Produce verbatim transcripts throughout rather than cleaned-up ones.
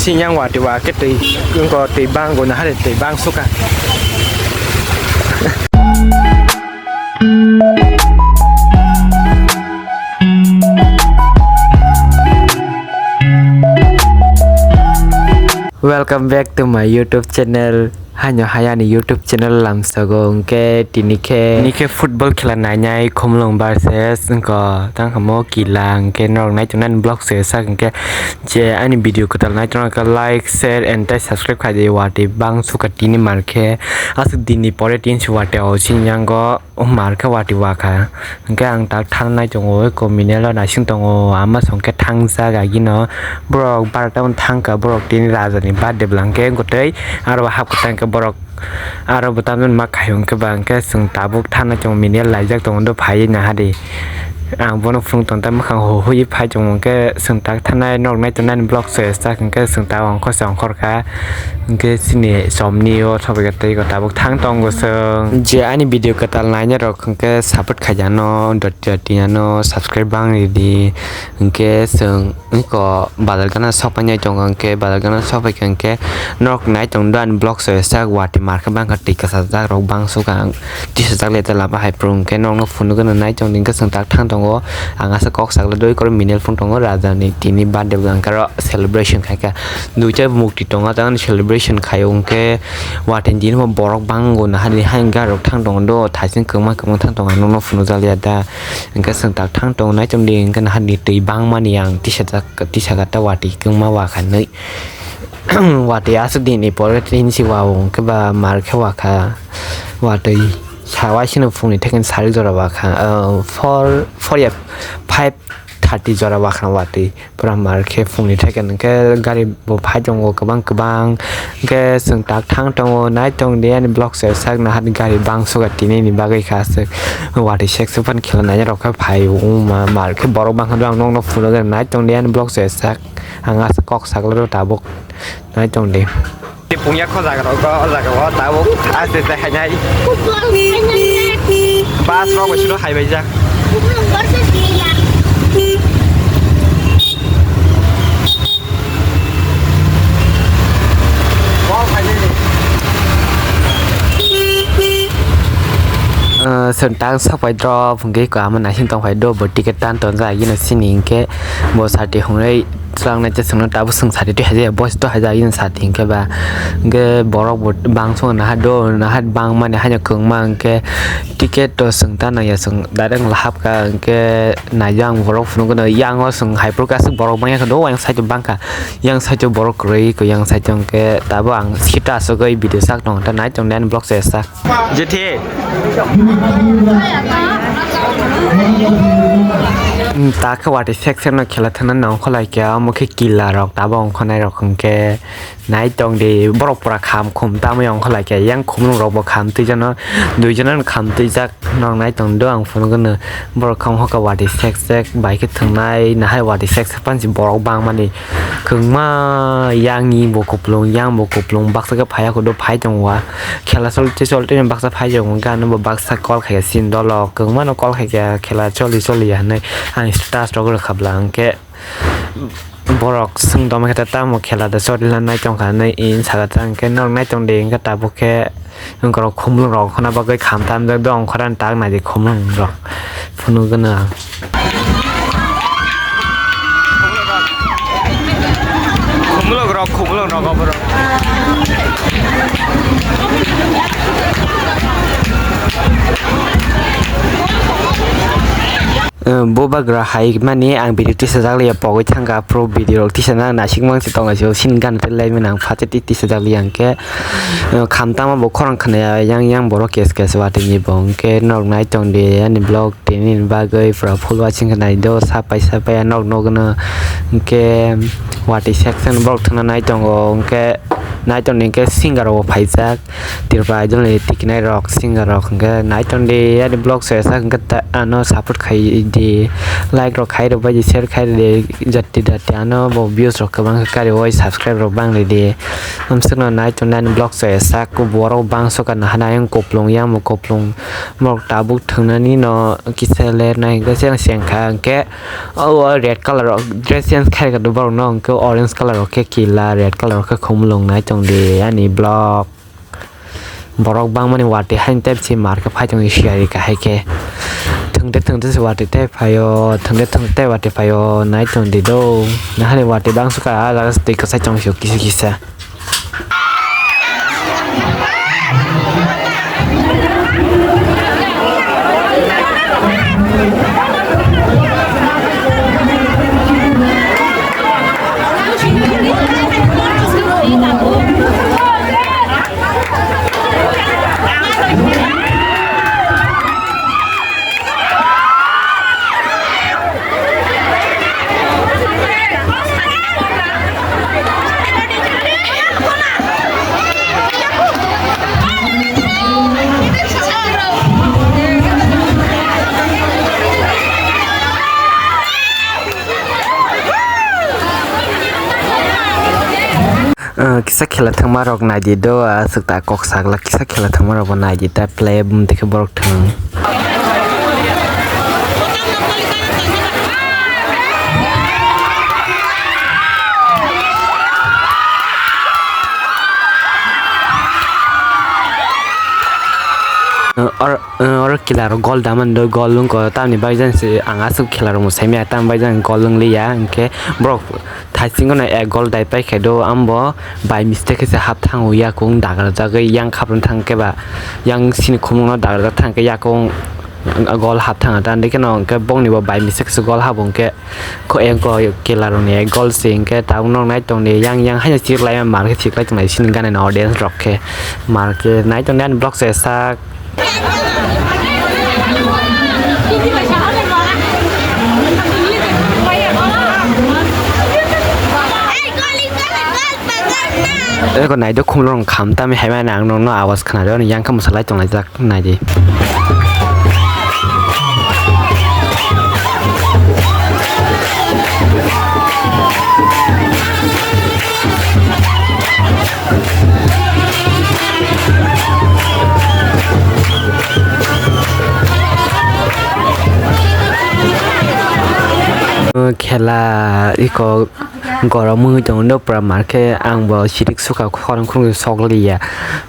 Sini yang wati wa ke twi, wngko twi bang guna hari twi bang suka. Welcome back to my YouTube channel. Haino hai ani YouTube channel lamsogo, hwnkhe tini khe, tini khe football khela nainai Khumulwng versus wngkha tangkhamo Kila, hwnkhe norok naitongnani vlog se sak, hwnkhe je ani video kwtal naitongnai khe like, share and tei subscribe khaidi, watwi bang suka tini mar khe aswk dinni pore tin si watwi o sini yango. O mar khe watwi wakha, hwnkhe ang tak thang nai tongo, eko minial o naising tongo, ama song khe thangjak agino borok barata on thangkha, borok tini raja ni birthday bwla hwnkhe gotwi aro hap kwtang khe borok aro bo tamjani ma khaio hwnkhe ba hwnkhe chwng tabuk thang nai tongo, minial laijak tongo do phaiwi nahadi. Ang bono phunuk tong ta mwkhang huhui phai tongo, hwnkhe chwng tak thanai norok nai tongnani vlog se sak, hwnkhe chwng ta ongkhor se ongkhor kha. Hwnkhe chini somni o sobai khe tei tabuk thang tongo chwng. Je ani video kwtal naina rok hwnkhe support khaidi ano, doti doti ano subscribe bang ridi. Hwnkhe chwng eko bazar gana sok painai tongo, hwnkhe bazar gana sok paikha hwnkhe norok nai tong do ani vlog se sak, watwi mar khe bangkha twi kwchajak rok bang sukha ang. Tisajak le ta lama hai phuru hwnkhe norokno phunugwi nai tongdi, hwnkhe chwng tak thang tongo. Ang aswk kok sakle doi koro minial phone tongo, raja ni tini birthday bwla hwnkhe aro celebration khaikha. Duita mukti tongo, tamo celebration khaio, hwnkhe watwi tini bo borok bango, nahadi hai hwnkhe aro thang tongo do, thaising kwbangma kwbangma thang tongo, ang nokno phunukjak liya da. Hwnkhe chwng tak thang tongo, nai tongdi, hwnkhe nahadi twi bangmani ang tisajak, tisajak ta watwi kwbangma wakha hinwi. Watwi aswk dinni pore tini si wao hwnkhe ba mar khe wakha. Watwi sawaisano phungni thaikin sari jora wakha, ah, four, four ya five thirty jora wakha watwi. Pura mar khe phungni thaikin hwnkhe gari bo phai tongo kwbang kwbang. Hwnkhe chwng tak thang tongo, nai tongdi ani vlog se sak, nahadi gari bang suga tini ni bagwi kha aswk. Watwi sek se phano khela naina rok khe phai wngma mar khe borok bangkha do ang nokno phunukgwi nai tongdi ani vlog se sak. Ang aswk kok sakle rw tabuk nai tongdi. Pungya kho jaga rok o jaga o tabuk aste aste hainai. Bus rok bai suro hai bai jak. Wow, hai nai. Ah, chwng tang sok pai drop hwnkhe ko ama naising tong phai do, bo ticket tan ton jagino sini hwnkhe bo sati hwnwi twlang nai te chwngno tabuk chwng sati twi haja, boys to haja, ayang sati hwnkhe ba hwnkhe borok bo bangso naha do, naha bangmani haino kwbangma hwnkhe ticket to chwng ta nangya, chwng direct hapkha hwnkhe naijak ang borok phunukgwno, yango chwng hai phuru aswk borok bangya khe do, ayang side o bangkha, yang side o borok kwrwi, yang side o hwnkhe tabuk ang sita asugwi video sak tongo, ta nai tongdi ani vlog se sak. Jethi. Ta khe watwi sek sek no khela thangna nang kholai khe, omo khe kila rok tabuk ongkhonai rok hwnkhe nai tongdi, borok pura kham khum tamwi ongkholai khe, yang khumlung rok bo kham twi jano, dui jano kham twi jak, nang nai tongdi ang phunukgwno borok kham hoka watwi sek sek bai khe thwngnai, nahai watwi sek sek pansi borok bangmani. Kwbangma yang ni bo kupulung, yang bo kupulung, baksa khe phai ya khe do phai tongo. Khela chol te chol te baksa phai tongo, hwnkhe ano bo baksa call khai ya sini dolo, kwbangma no call khai ya, khela choli choli ya hinwi ang status rok rwkha bwla, hwnkhe borok swng tongma khe tamo khela da choli nai tongkha hinwi saka ta, hwnkhe norok nai tongdi, hwnkhe tabuk khe. Wngkorok khumlung rok khna bagwi kham tam jak do, ongkhorani tak nai di khumlung rok phunukgwno ang. Khumlung rok, khumlung rok oborok. Eh, bo bagra hai mani ang video tisajak liya pogwi thangkha, pro video rok tisana naisik mang se tongo, sini gana tei lai mani ang phatet tisajak liya hwnkhe. Kham tama bo khorang khwnaya, yang yang borok kes kes watwi ni bo, hwnkhe norok nai tongdi ani vlog tini ni bagwi pura full watching khe nai do, sapai sapai norok nugwi no, hwnkhe watwi section borok thangna nai tongo, hwnkhe Naitok ni hwnkhe singer rok bo phaijak, Tripura Idol ni tikinai rok, singer rok hwnkhe naitok di, ani vlog se sak hwnkhe ta-, ano support khai di, like rok khai rw bai di, share khai rw di, jati jati ano bo views rok kwbang khe kari oi subscribe rok bang rw di. Amswkno naitok nani vlog se sak borok bangso ka nahana yang koplong yang bo koplong borok tabuk thwngnani no kisa ler nai hwnkhe se sengkha hwnkhe. O red colour rok dress change khai rwkha borok no, hwnkhe orange colour rok khe kila, red colour rok khe khumulwng nai tong di ani vlog. Borok bangmani watwi haino tei bisi mar khe phai tong di siyari kahai khe. Thwngte thwngte se watwi tei phaio, thwngte thwngte tei watwi phaio, nai tong di do. Nahani watwi bangso ka, ah jaga se twi kwchai tong sio kisa kisa. Ah, kisa khela thangma rok nai di do, ah, aswk ta kok sakla kisa khela thangma rok bo nai di ta play bum tei khe borok thwng. Ah, or, ah, oro kila rok gol da mani do, gol wngkha tamni bagwi jani se ang aswk khela rok mwsai maya tamni bagwi jani gol wng liya, hwnkhe borok thaisingo no ek gol dai pai khe do, ambo by mistake khe se hap thango yakung dagra jagwi yang khapra thang khe ba yang sini khumung no dagra jak thang khe yakung gol hap thang ta, hwnkhe no hwnkhe bongni bo by mistake se gol habo hwnkhe kho engko kela rok ni ek gol se hwnkhe tabuk nok nai tong di yang yang haino chir lai mar khe chir lai tong lai sini gana ni audience rok khe mar khe nai tong di ani vlog se sak. Eko nai do khumlong kham tami hai mani ang nokno awas khna rw yang khe mwsalai tong lai jak nai di. Khela iko gorom wngwi tongo, no pura mar khe ang bo sirik sukha khorang khorang sok liya.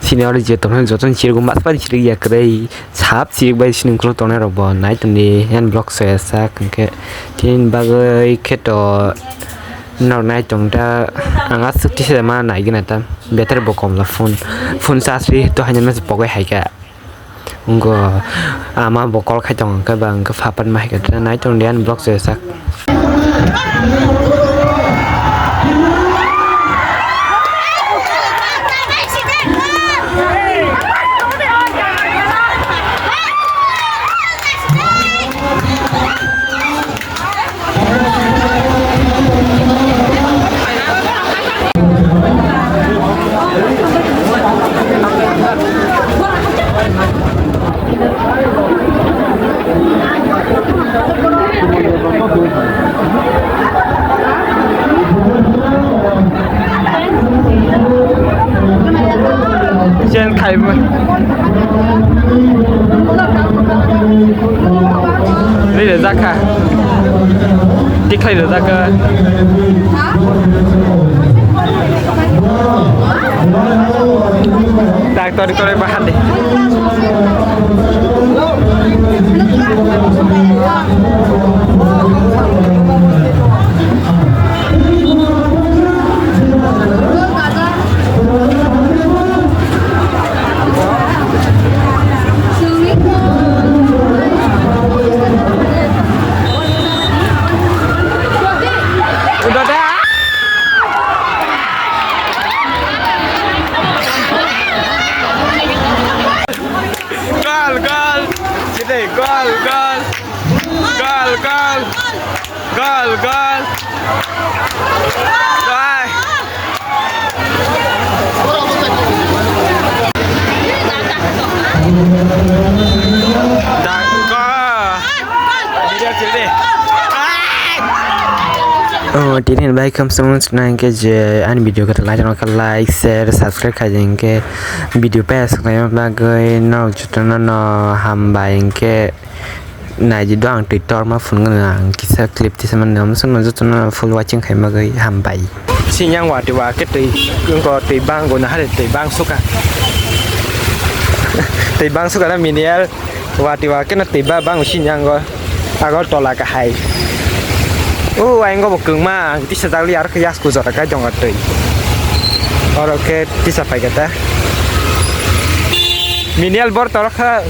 Sini oro je tongnai joto ni sirik o mas pai sirik ya kwrwi sap sirik bai sini ukulok tongnai rok bo nai tongdi, yan vlog soya sak hwnkhe tini bagwi khe to. Norok nai tong ta, ang aswk tisa ma nai gana ta, battery bo kom la phone, phone charge ri to haino masa pogwi hai kha. Wngkha ama bo call khai tong khe ba wngkha phapan ma hai kha ta nai tong di ani vlog se sak. Chen khai bo. Rire jakha. Tikhlai rw jakha. Tak tori tori bahar de. Udah dah. Gol, gol. Sini, gol, gol. Gol, gol. Gol, gol. Bye. Oh, tini bai kam semua senang ke je ani video kata like, channel ka like, share, subscribe khai jeng ke video pa subscribe bagwi no jotono no hambai ke nai di do ang twi torma phun gana ang kisa clip tisa man no jotono full watching khai bagwi hambai. Sinyang wati wa ke twi ko twi bang go na hare twi bang suka. Twi bang suka na minial. Wati wa keno twi ba bang sini ang go Agartala kahai. O ang go bo kwngma ang tisa jagli ar khe yasku jora kai jong twi. Oro khe tisa pai kata. Minial bor toro kha.